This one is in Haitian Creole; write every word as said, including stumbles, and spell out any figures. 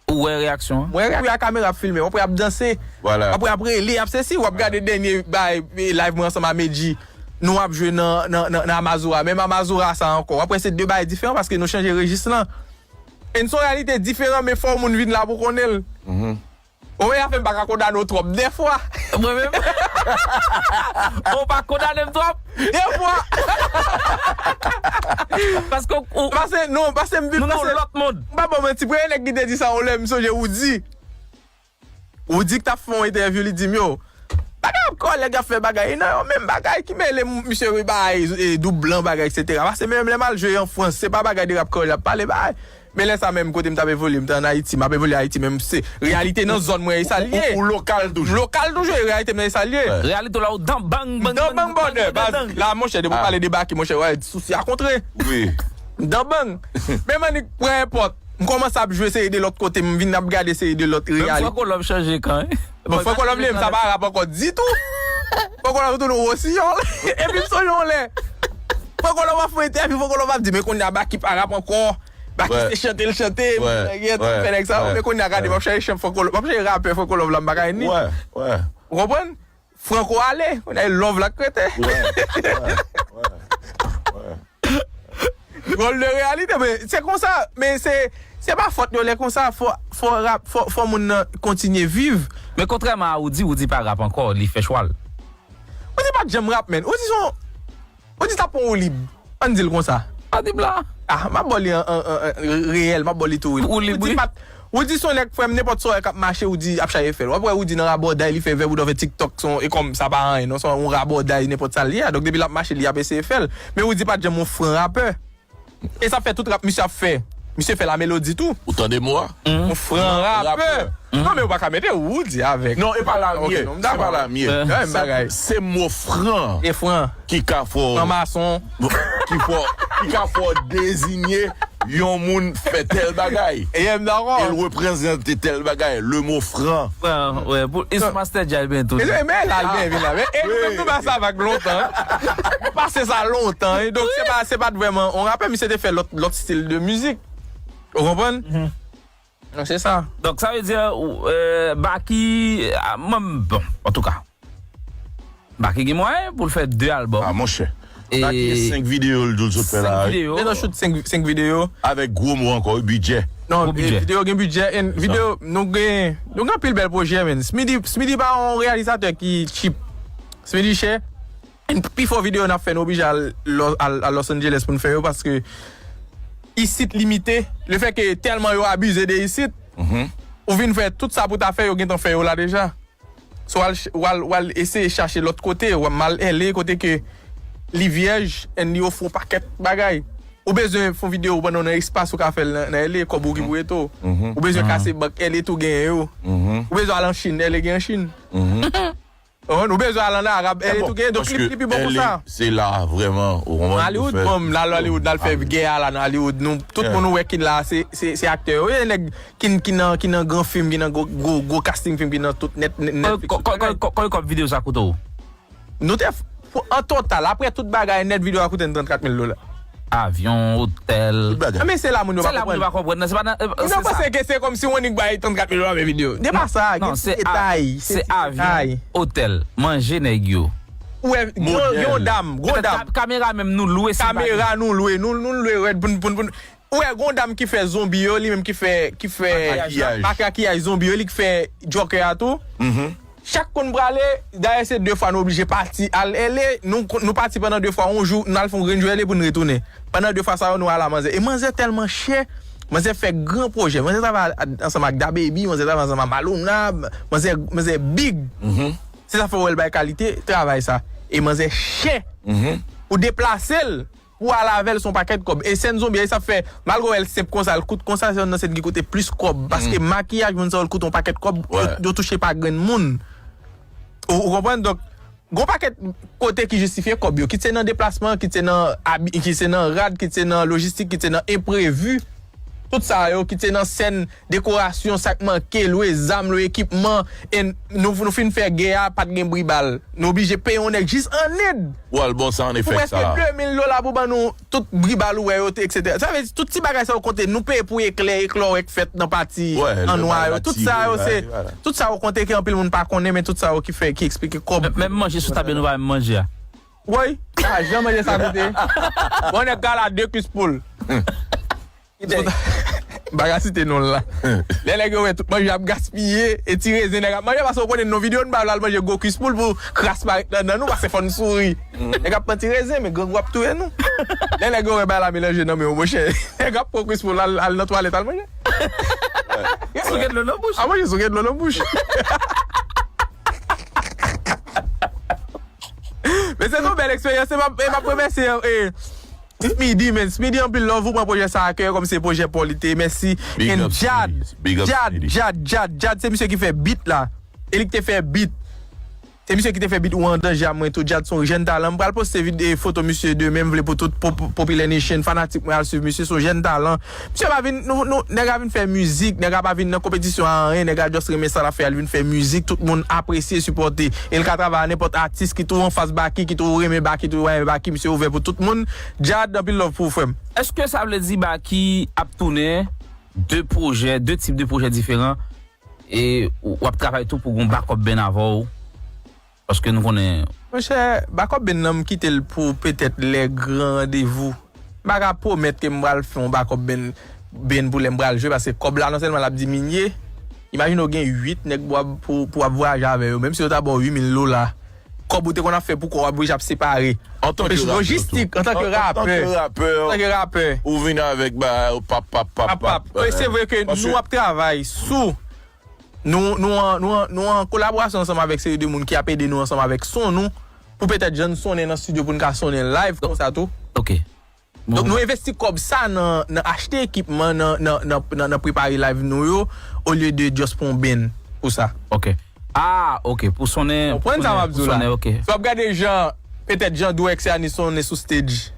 Ou wè reyaksyon an? Mwen wè a kamera ap filme, w ap wè ap danse, w ap wè ap rele, ap sesi, w ap gade dènye bay, e, live mwen ansanm a Medji. Nou ap jwe nan, nan, nan, nan Amazura, menm Amazura sa ankò. W ap wè se de bagay diferan paske nou chanje rejis lan. E n se yon reyalite diferan, men fò moun vin la pou konnen l. Ou wè, afè m pa ka kondane w twòp dèfwa. Mwen menm? Ou pa kondane m twòp? Dèfwa. Paske ou, ou, Pase, non, pase m vin, nou nan pase, lòt mond. M pa ba w manti, premye nèg ki te di sa, yon lè m sonje Woody. Woody ki t ap fè yon entèvyou, li di m, yo, bagay ap kòlèg ap fè bagay, e nan yon menm bagay ki mele m, misye bay, e, doub blan, bagay, etsetera. Pase menm lè m al jwe an Frans, se pa bagay de rap kòlèg ap pale, bagay. Men lè sa menm kote m t ap evolye, m te ann Ayiti, m ap evolye Ayiti, menm se reyalite nan zòn mwen, e sa l ye. Ou, ou lokal toujou. M lokal toujou, e reyalite m nan, e sa l ye. Reyalite w la, ou dan bang, bang, dan bang, bang, bòdè, baz, la, monchè, depi w pale de Baky, monchè, wè, sousi a kontre. Wi. M dan bang. Men m annik pran enpòt. M kòmanse ap jwe seri de lòt kote, m vin ap gade seri de lòt reyalite. Franco Love chanje kan, wi. Bon, Franco Love li menm, sa pa rap ankò ditou. Franco Love tounen wosiyòl. Epi m sonje yon lè. Franco Love ap fè entèvyou, Franco Love ap di, men kounye a Baky pa rap ankò. Baky se chante l chante, fè nèg sa, men kounye a gade, m ap chache chan Franco Love, m ap chache rapè Franco Love la, m pa ka jwenn li. Ou konprann? Franco ale, kounye a e Love la k rete. Dwòl de reyalite, men se konsa, men se, se pa fòt yo lè konsa, fò, fò rap, fò, fò moun nan kontinye viv. Men kontrèman a Woody, Woody pa rap ankò, li fè chwa l. Woody pa t janm rap, menn. Woody se yon, Woody t ap pran Woulib. Ann di l konsa. Woulib la. Ah, m ap ba w li an, an, an, an, reyèl, m ap ba w li tou. Woulib, wi. Woody pa t, Woody se yon nèg, frè m, nenpòt sa w wè k ap mache, Woody ap chache fè l. W ap wè Woody nan rabòday, li fè vèb, ou dwe fè TikTok, se yon, e kòm sa pa anyen, non, se yon rabòday, nenpòt sa l ye a. Donk, depi l ap mache, li ap eseye fè l. Men Woody pa t janm yon fran rapè. E sa fè tout rap misye ap fè. Misye fè la melodi tou. Ou tande mo a? Yon fran rapè. Non, men ou pa ka mete Woody avèk. Non, e pa la m ye. Se pa la m ye. Se, se mo fran. E fran. Ki ka fè w, fran mason, ki fè w, ki ka fè w deziye yon moun fè tèl bagay. E m dakò. E l reprezante tèl bagay. Le mo fran. Fran, wi. Pou, e sou Master Djay byen tou. E men la l byen vin la. Men, e nou menm nou pa sa vag lontan. Nou pase sa lontan. E donk, se pa, se pa t vrèman yon rapè, misye te fè lòt, lòt stil de mizik. Ou konprann? Donk, se sa. Donk, sa vle di, ou, e, Baky, a, mwen, bon, antouka. Baky gen mwayen pou l fè de albòm. Ah, monchè. E Baky gen senk videyo l di l sot fè la, wi. Senk videyo. Li nan shoot senk, senk videyo. Avèk gwo mo ankò, wi, bidjè. Non, gwo bidjè. Videyo gen bidjè, and videyo, nou gen, nou gen anpil bèl pwojè, men. Smidy, Smidy pa yon reyalizatè ki cheap. Smidy chè. And pi fò videyo n ap fè, nou oblije al, al, al Los Angeles pou n fè yo, paske isit limite. Lefètke tèlman yo abize de isit, ou vin fè tout sa pou ta fè, yo gentan fè yo la deja. So, w al ch-, w al, w al eseye chache lòt kote, w al L A kote ke li vyèj, and li ofri w pakèt bagay. Ou bezwen fè yon videyo pandan w nan espas, ou ka fè l nan, nan L A, kòb ou ki pou rete w. Ou bezwen kase bank, L A tou genyen yo. Ou bezwen al an Chin, L A gen an Chin. Ou bezwen al an Arab, L A tou genyen, donk li, li pi bon pou sa. Se la vrèman, ou konprann, Hollywood, bon, l al Hollywood, l al fè gè a la nan Hollywood. Nou, tout moun ou wè ki la, se, se, se aktè yo. Yo nèg ki, ki nan, ki nan gran fim, ki nan gwo, gwo, gwo casting fim, ki nan tout net, net, Netflix. Konbyen kòb videyo sa koute w? Nou te f-, pou, an total, apre tout bagay, net videyo a koute n trannkat mil dola. Avyon, otèl. Tout bagay. Men se la moun yo pa konprann. Se la moun yo pa konprann, non, se pa nan, e, nou panse ke se kòmsi yon nèg bay trannkat mil dola pou videyo. Se pa sa, gen ti detay, se ti detay. Avyon, otèl, manje nèg yo. Ou wè, gen, gen yon dam, gwo dam. Kamera menm nou lwe, se bagay. Kamera nou lwe, nou, nou lwe rèd pou n, pou n, pou n, Ou wè, gon dam ki fè zonbi yo, li menm ki fè, ki fè makiyaj zonbi yo, li ki fè Joker a tou. Chak kou n prale, dayè se de fwa nou oblije pati al L A, nou, nou pati pandan de fwa, yon jou, n al fè yon grenn jou L A pou n retounen. Pandan de fwa sa yo, nou al a manzè. E manzè tèlman chè, manzè fè gran pwojè. Manzè travay a, ansanm ak DaBaby, manzè travay ansanm ak Malouna, manzè, manzè big. Se sa fè w wè l bay kalite travay sa. E manzè chè. Ou deplase l. Pou al avè l, se yon pakèt kòb. E sèn zonbi a, sa fè, malgre w wè l senp konsa, l kout konsa, se yonn nan sèn ki koute plis kòb. Paske makiyaj moun sa yo, l koute yon pakèt kòb, yo, yo touche pa grenn moun. Ou, ou konprann? Donk, gon pakèt kote ki jistifye kòb yo. Kit se nan deplasman, kit se nan abi-, kit se nan rad, kit se nan lojistik, kit se nan enprevi. Tout sa yo, kit se nan sèn, dekorasyon, sa k manke, lwe zam, lwe ekipman, e nou, nou fin fè gè a, pa t gen bri bal. Nou oblije peye yon nèg jis an Inde. Ou al bon sa an Pou efèk prèske sa. de mil dola pou ban nou tout bri bal ou wè yo te, et cetera. Sa vle di, tout ti bagay sa yo konte, nou peye pou eklè, eklò wè k fèt nan pati Wè, an nwa yo. lè Tout sa yo, bagay se, la, voilà. Tout sa yo konte ke anpil moun pa konnen, men tout sa yo ki fè, ki eksplike kòb. Menm manje sou tab yo nou pa menm manje a. Woy, pa janm manje sa kote. Bon, nèg ka la de kwis poul. Baga site non la. Lè nèg yo wè tout manje ap gaspiye, e ti rezen nèg ap manje, paske w konnen non videyo n pa al manje gwo kwis poul pou kras parèt nan dan nou, paske fò n souri. Nèg ap pran ti rezen, men grangou ap touye nou. Lè nèg yo wè bagay la melanje nan men yo, monchè. Nèg ap pran kwis poul al, al nan twalèt al manje. Souke dlo nan bouch. A manje souke dlo nan bouch. Men se yon bèl eksperyans, e m ap, e m ap remèsye, e, Speedy, men Speedy anpil love, ou pran pwojè sa a kè, kòm se pwojè pa w li te ye, mèsi. Big And up, Jad, Speedy. Big up, Jad, Speedy. Jad, Jad, Jad, se misye ki fè beat la. E li ki te fè beat. Se misye ki te fè beat ou an danje a mwen tou. Jad se yon jèn talan. M pral poste vid-, e, foto misye demen, m vle pou tout pop-, Popilè Nation, fanatik mwen al swiv misye, se yon jèn talan. Misye pa vin, nou, nou, nèg la vin fè mizik, nèg la pa vin nan konpetisyon a anyen, nèg la just renmen sa l ap fè, al vin fè mizik, tout moun apresye, sipòte. E l ka travay a nenpòt atis, kit ou anfas Baky, kit ou renmen Baky, kit ou pa renmen Baky, misye ouvè pou tout moun. Jad, anpil love pou ou, frè m. Èske sa vle di Baky ap tounen de pwojè, de tip de pwojè diferan, e w ap travay tou pou gon backup band avè w? Paske nou konnen Monchè, backup band nan m kite l pou petèt lè gran randevou. M pa ka pwomèt ke m pral fè yon backup band, band pou lè m pral jwe, paske kòb la non sèlman l ap diminye. Imajine w gen uit nèg pou ap, pou, pou ap vwayaje avè yo, menm si yo ta ba w uit mil dola. Kòb ou te konn ap fè pou kò w ap oblije ap separe. Antanke rapè, Lojistik, antanke rapè. Antanke rapè, Antanke rapè. Ou vin avèk bagay pap, pap, pap, Pap, pap. E se vre ke nou ap travay sou, nou, nou, an, nou, an, nou an kolaborasyon ansanm avèk seri de moun ki ap ede nou ansanm avèk son nou, pou petèt jan n sonnen nan estidyo pou n ka sonnen live konsa tou. Ok. Donk nou envesti kòb sa nan, nan achte ekipman, nan, nan, nan, nan, nan prepare live nou yo, olye de just pran yon band pou sa. Ok. Ah, ok. Pou sonnen. Konprann sa m ap di w la? Sonnen, ok. Si w ap gade jan, petèt jan Dweck se Anis sonnen sou stage.